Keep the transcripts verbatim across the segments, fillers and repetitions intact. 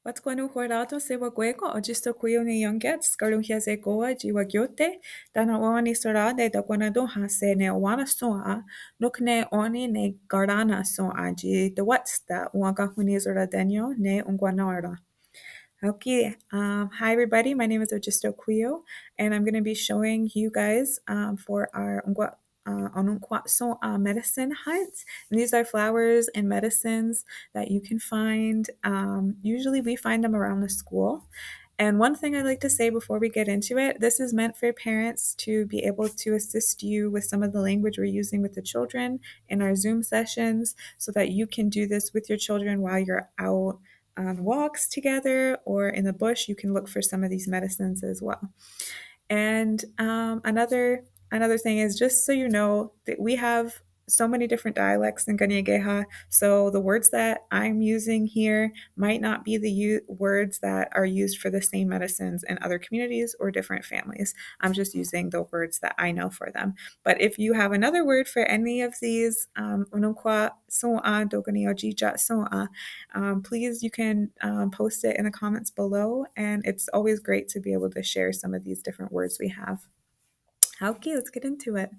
Wa'tkwanonhwerá:ton sewakwé:kon. Otsísto Kwí:io ne iónkiats, karonhiase'kó:wa tsi wakioté, tánon' weweniserá:te takwana'tón:hahse' ne owén:na'shòn:'a, nok ne ó:ni ne karenna'shòn:'a tsi tewátstha, owen kahonniserá:te' ne onkwanó:ren. Okay, um, hi everybody, my name is Otsísto Kwí:io, and I'm going to be showing you guys um, for our onkwa- uh, Ononkwa'shòn:'a medicine hunt. And these are flowers and medicines that you can find. Um, usually we find them around the school. And one thing I'd like to say before we get into it, this is meant for parents to be able to assist you with some of the language we're using with the children in our Zoom sessions so that you can do this with your children while you're out on walks together or in the bush. You can look for some of these medicines as well. And um, another another thing is, just so you know, that we have so many different dialects in Kanien'kéha. So the words that I'm using here might not be the u- words that are used for the same medicines in other communities or different families. I'm just using the words that I know for them. But if you have another word for any of these, um, Ononkwa'shòn:'a, tóka' ni' Otsi'tsia'shòn:'a, um, please, you can um, post it in the comments below. And it's always great to be able to share some of these different words we have. Okay, let's get into it.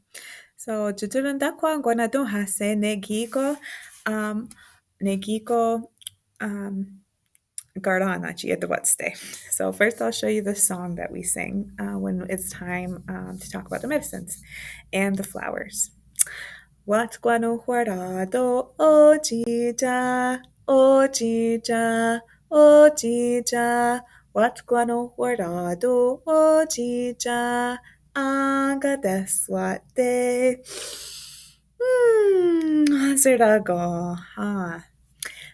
So, tiotón:ha onkwana'tón:hahse' ne kí:ken, um, ne kí:ken, um, karenna' tsi tewátste'. So first I'll show you the song that we sing uh, when it's time um, to talk about the medicines and the flowers. Wa'tkwanonhwerá:ton Otsi'tsiá, Otsi'tsiá, Otsi'tsiá. Wa'tkwanonhwerá:ton Otsi'tsiá, ankateswà:te'. Hmm, wa'será:kon, huh?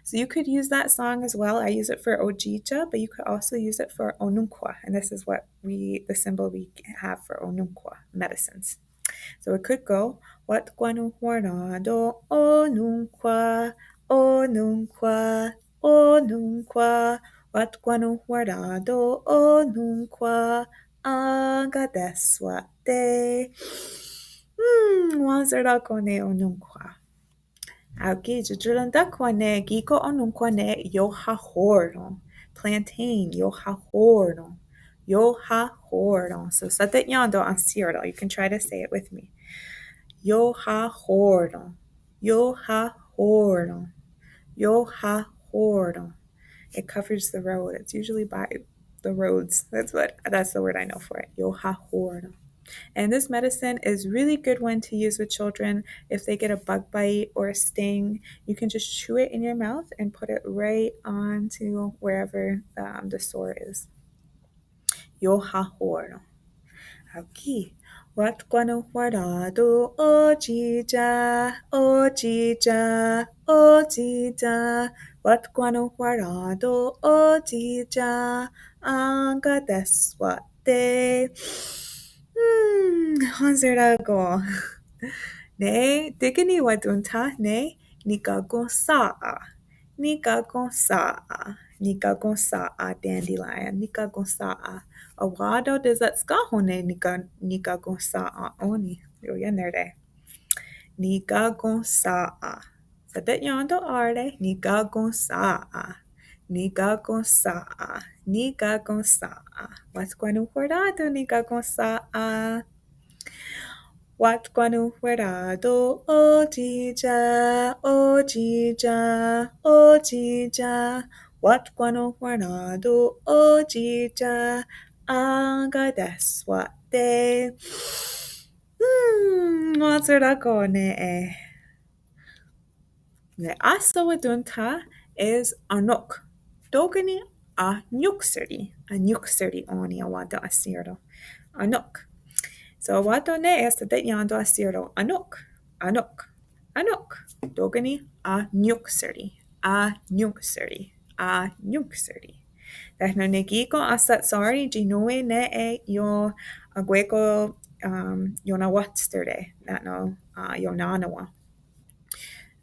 So you could use that song as well. I use it for Otsi'tsiá, but you could also use it for Ononkwa. And this is what we, the symbol we have for Ononkwa, medicines. So it could go, Wa'tkwanonhwerá:ton Ononkwa, Ononkwa, Ononkwa. Wa'tkwanonhwerá:ton Ononkwa, ankateswà:te'. Hmm, wa'será:kon ne Ononkwa. Okay, tiotón:ha ne kí:ken Ononkwa ne iohahó:ron. Plantain, iohahó:ron. Iohahó:ron. So saterièn:ton ahsí:ron. You can try to say it with me. Iohahó:ron. Iohahó:ron. Iohahó:ron. It covers the road. It's usually by the roads. That's what that's the word I know for it. Iohahó:ron. And this medicine is really good one to use with children if they get a bug bite or a sting. You can just chew it in your mouth and put it right onto wherever um, the sore is. Iohahó:ron. Okay. Wa'tkwanonhwerá:ton Otsi'tsiá, Otsi'tsiá, Otsi'tsiá. Wa'tkwanonhwerá:ton Otsi'tsiá, ankateswà:te'. Hmm, wa'será:kon. Ne, tóka' ni' wa'tón:ha ne nikakonhsà:'a. Nikakonhsà:'a. Nikakonhsà:'a, dandelion. Nikakonhsà:'a. A:wá:ton' testkáhon' ne nika, nikakonhsà:'a ó:ni'. Ioiánere'. Nikakonhsà:'a. Saterièn:ton á:re', nikakonhsà:'a. Nikakonhsà:'a. Nikakonhsà:'a. Wa'tkwanonhwerá:ton nikakonhsà:'a. Wa'tkwanonhwerá:ton Otsi'tsiá, Otsi'tsiá, Otsi'tsiá. Wa'tkwanonhwerá:ton Otsi'tsiá, ankateswà:te'. Hmm, wa'será:kon ne. Ne áhsen wa'tón:ha is anók. Tóka' ni' aniónkseri. Aniónkseri ó:ni' a:wá:ton' ahsí:ron. Anók. So a:wá:ton' ne saterièn:ton ahsí:ron. Anók. Anók. Anók. Tóka' ni' aniónkseri. Aniónkseri. Aniónkseri. Tánon' ne kí:ken ahsatshé:ri' tsi nón:we ne ionakwé:kon um, ionawa'tstè:re'. Tánon' uh, ionanén:wa.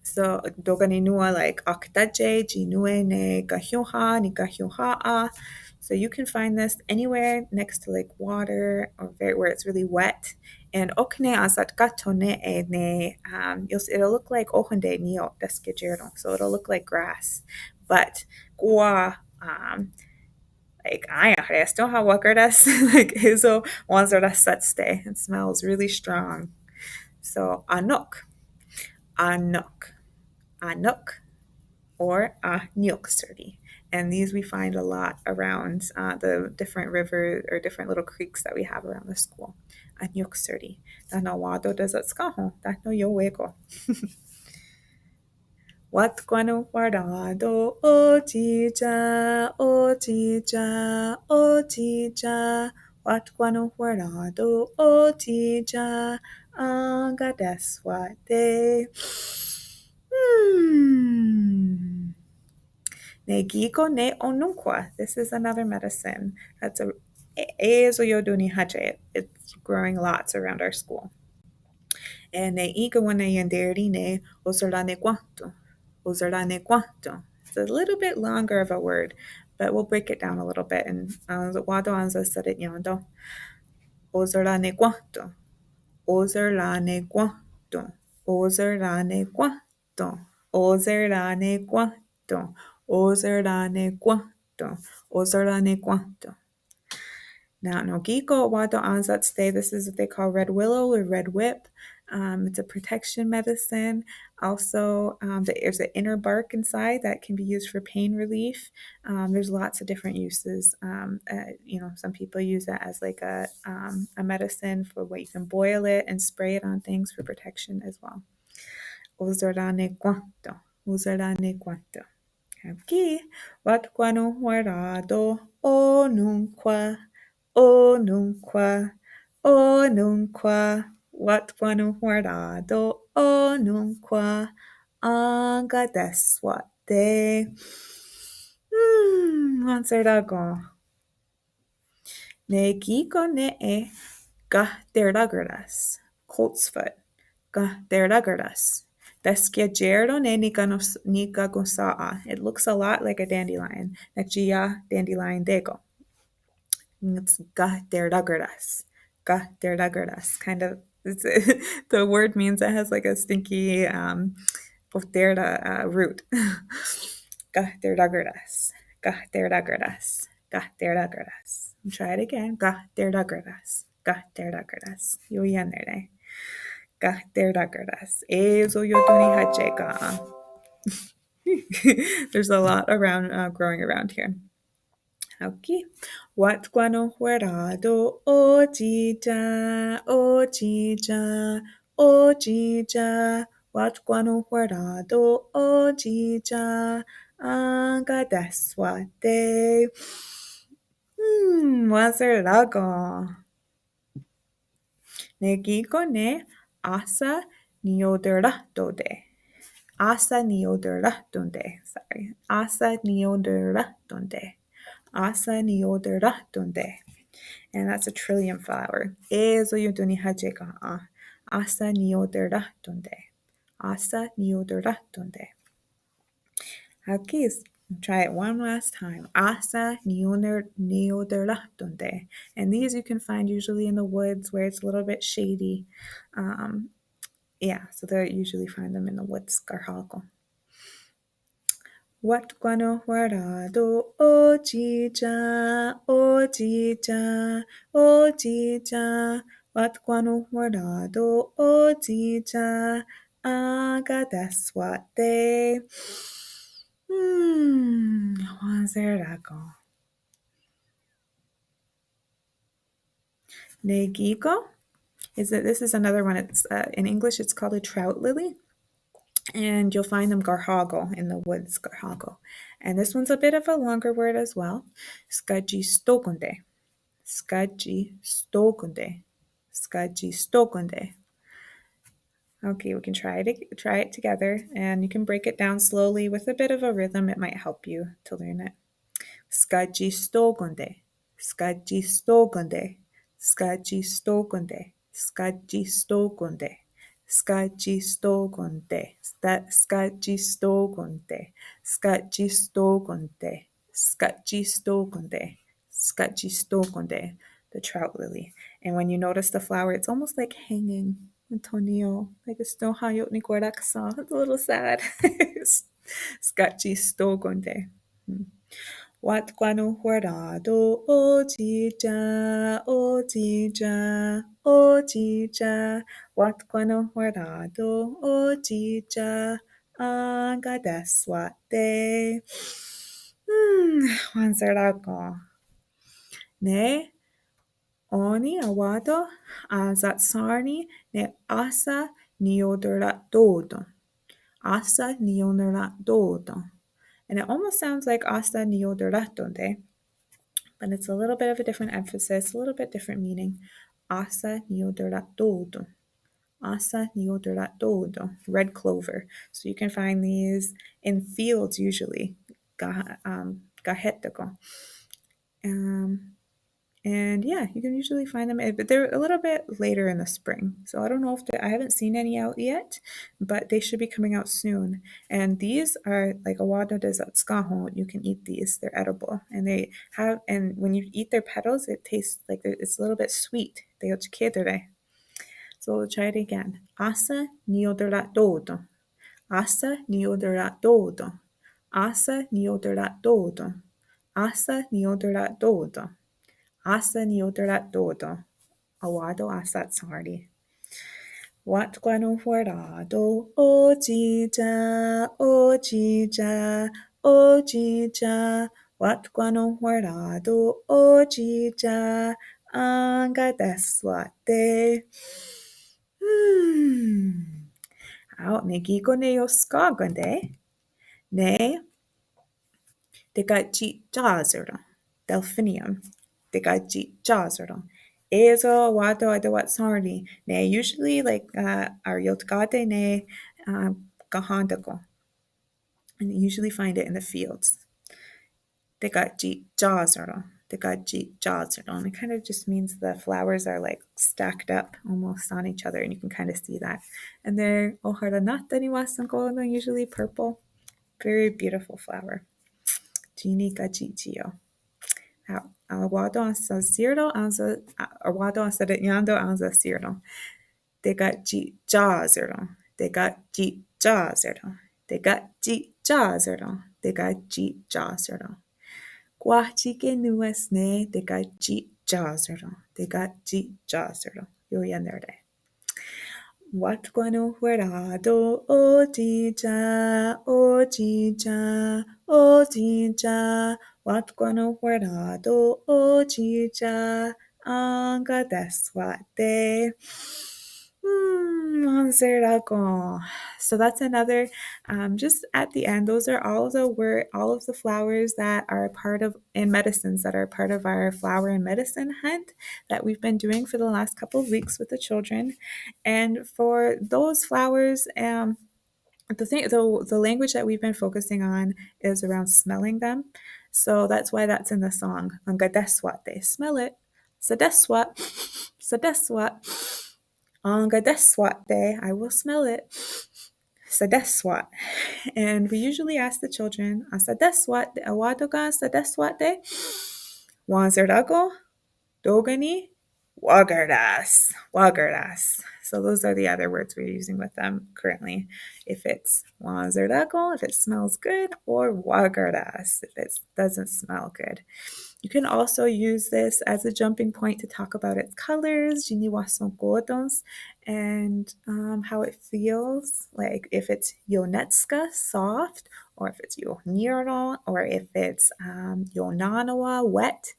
So tóka' ni' nòn:wa like aktátie' tsi nón:we ne kahiónha, nikahiónha:'a. So you can find this anywhere next to like water or very, where it's really wet. And ok ne ahsatkáhthon' ne, ne um, you'll, it'll look like óhonte' ní:ioht teskehtié:ron'. So it'll look like grass. But kwah um, like, aiá:re' esto, hawá:karas, like, é:so wa'shahrehsátste'. It smells really strong. So, anò:kw. Anò:kw. Anò:kw. Or anióhksteri'. And these we find a lot around uh, the different rivers or different little creeks that we have around the school. Anióhksteri'. Tánon' Wá:ton Tensatskà:hon, tánon' iohwé:kon. Wa'tkwanonhwerá:ton otsi'tsá, otsi'tsá, otsi'tsá. Wa'tkwanonhwerá:ton otsi'tsá, enkatéswahte'. Hmm. Ne kí:ken ne onónhkwa. This is another medicine that's a, e- é:so iotonnihátie'. It's growing lots around our school. And ne í:ken wa'neienté:ri' ne oseranekwáhton. Oseranekwáhton. It's a little bit longer of a word, but we'll break it down a little bit. And uh, Wá:ton Tensatskà:hon. Oseranekwáhton. Oseranekwáhton. Oseranekwáhton. Oseranekwáhton. Oseranekwáhton. Oseranekwáhton. Now, ne kí:ken Wá:ton Tensatskà:hon, this is what they call red willow or red whip. Um, it's a protection medicine. Also, um, there's an inner bark inside that can be used for pain relief. Um, there's lots of different uses. Um, uh, you know, some people use it as like a um, a medicine for what you can boil it and spray it on things for protection as well. Oseranekwáhton. Oseranekwáhton. Aquí. Wa'tkwanonhwerá:ton onónhkwa. Onónhkwa. Onónhkwa. Wa'tkwanonhwerá:ton onónhkwa, enkatéswahte'. Hmm, wa'será:kon. Ne kí:ken ne kahterákeras. Coltsfoot. Kahterákeras. Teskiatié:ren ne nikakonhsà:'a. It looks a lot like a dandelion. Nek tsi iah dandelion té:kon. It's kahterákeras. Kahterákeras. Kind of, it's, the word means it has like a stinky um, pohtera uh, root. Kahterákeras. Kahterákeras. Kahterákeras. Try it again. Kahterákeras. Kahterákeras. Ioiánere'. Kahterákeras. É:so iotonnihátie' ken. There's a lot around, uh, growing around here. Okay. Wa'tkwanonhwerá:ton otsi'tsá, otsi'tsá, otsi'tsá. Wa'tkwanonhwerá:ton otsi'tsá, enkatéswahte'. Hmm, wa'será:kon. Ne kí:ken ne áhsen niioteráhtonte'. Áhsen niioteráhtonte'. Sorry. Áhsen niioteráhtonte'. Áhsen niioteráhtonte'. And that's a trillium flower. É:so iotonnihátie' ken. Áhsen niioteráhtonte'. Áhsen niioteráhtonte'. Aquí, try it one last time. Áhsen niioteráhtonte'. And these you can find usually in the woods where it's a little bit shady. Um, yeah, so they usually find them in the woods, karhá:kon. Wa'tkwanonhwerá:ton otsi'tsá, otsi'tsá, otsi'tsá. Wa'tkwanonhwerá:ton otsi'tsá, enkatéswahte'. Hmm, wa'será:kon. Ne kí:ken is that this is another one. It's uh, in English, it's called a trout lily. And you'll find them karhá:kon in the woods, karhá:kon. And this one's a bit of a longer word as well. Skatistókonte'. Skatistókonte'. Skatistókonte'. Okay, we can try it ag- try it together, and you can break it down slowly with a bit of a rhythm. It might help you to learn it. Skatistókonte'. Skatistókonte'. Skatistókonte'. Skatistókonte'. Skatistókonte'. Sta- Skatistókonte'. Skatistókonte'. Skatistókonte'. Skatistókonte'. The trout lily. And when you notice the flower, it's almost like hanging. Tonio, like a snow hayo ni korax. It's a little sad. Skatistókonte'. Hmm. Wa'tkwanonhwerá:ton otsi'tsá, otsi'tsá, otsi'tsá. Wa'tkwanonhwerá:ton otsi'tsá, enkateswà:te. Hmm, wa'nserá:kon. Ne ó:ni enwá:ton asatshén:ri ne áhsen niiotera'tó:ton. Áhsen niiotera'tó:ton. And it almost sounds like áhsen niiotera'tón:te, but it's a little bit of a different emphasis, a little bit different meaning. Áhsen niiotera'tó:ton. Áhsen niiotera'tó:ton. Red clover. So you can find these in fields usually. Ka-, um, kahehtà:kon. Um, and yeah, you can usually find them, eh, but they're a little bit later in the spring. So I don't know if they, I haven't seen any out yet, but they should be coming out soon. And these are, like, enwá:ton tesatskà:hon, you can eat these. They're edible. And they have, and when you eat their petals, it tastes like they're- it's a little bit sweet. Teiotkhé:tare. So we'll try it again. Áhsen niiotera'tó:ton. Áhsen niiotera'tó:ton. Áhsen niiotera'tó:ton. Áhsen niiotera'tó:ton. Áhsen niiotera'tó:ton. Enwá:ton asatshén:ri. Wa'tkwanonhwerá:ton otsi'tsá, otsi'tsá, otsi'tsá. Wa'tkwanonhwerá:ton otsi'tsá, enkateswà:te. Hmm. Ao, ne kí:ken ne ioskà:kon ne, ne tekatsi'tsà:seron. Delphinium. Tekatsi'tsà:seron. É:so enwá:ton atewatshén:ri. Ne usually, like, uh, areiotkà:te ne, uh, kahentá:kon. And you usually find it in the fields. Tekatsi'tsà:seron. Tekatsi'tsà:seron. It kind of just means the flowers are, like, stacked up almost on each other, and you can kind of see that. And they're oharenná:ta niwáhson kó:ton, usually purple. Very beautiful flower. Tsi nikatsi'tsì:io. Ao, enwá:ton asasí:ron, asa-, a-, enwá:ton asatenién:ton asasí:ron. Tekatsi'tsà:seron, tekatsi'tsà:seron, tekatsi'tsà:seron, tekatsi'tsà:seron. Kwah tsi kenòn:we's ne tekatsi'tsà:seron, tekatsi'tsà:seron. Ioiánere. Wa'tkwanonhwerá:ton otsi'tsá, otsi'tsá, otsi'tsá. Wa'tkwanonhwerá:ton otsi'tsá, enkateswà:te. Mm, wa'nserá:kon. So that's another, um, just at the end, those are all of the word, all of the flowers that are a part of, in medicines, that are part of our flower and medicine hunt that we've been doing for the last couple of weeks with the children. And for those flowers, um, the thing, the, the language that we've been focusing on is around smelling them. So that's why that's in the song. Enkateswà:te. Smell it. Sateswà:te. Sateswà:te. Enkateswà:te. I will smell it. Sateswà:te. And we usually ask the children, asateswà:te, enwá:ton ken sateswà:te? Wa'nserá:kon. Tóka' ni' wakará:se, wakará:se. So those are the other words we're using with them currently. If it's wa'nserá:kon, if it smells good, or wakará:se, if it doesn't smell good. You can also use this as a jumping point to talk about its colors, tsi niwáhson kó:tons, and, um, how it feels, like if it's ionetska, soft, or if it's iohní:ron, or if it's, um, ionà:nawen, wet,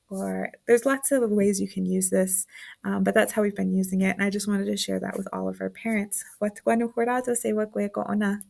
or there's lots of ways you can use this, um, but that's how we've been using it, and I just wanted to share that with all of our parents. Wa'tkwanonhwerá:ton sewakwé:kon ó:nen.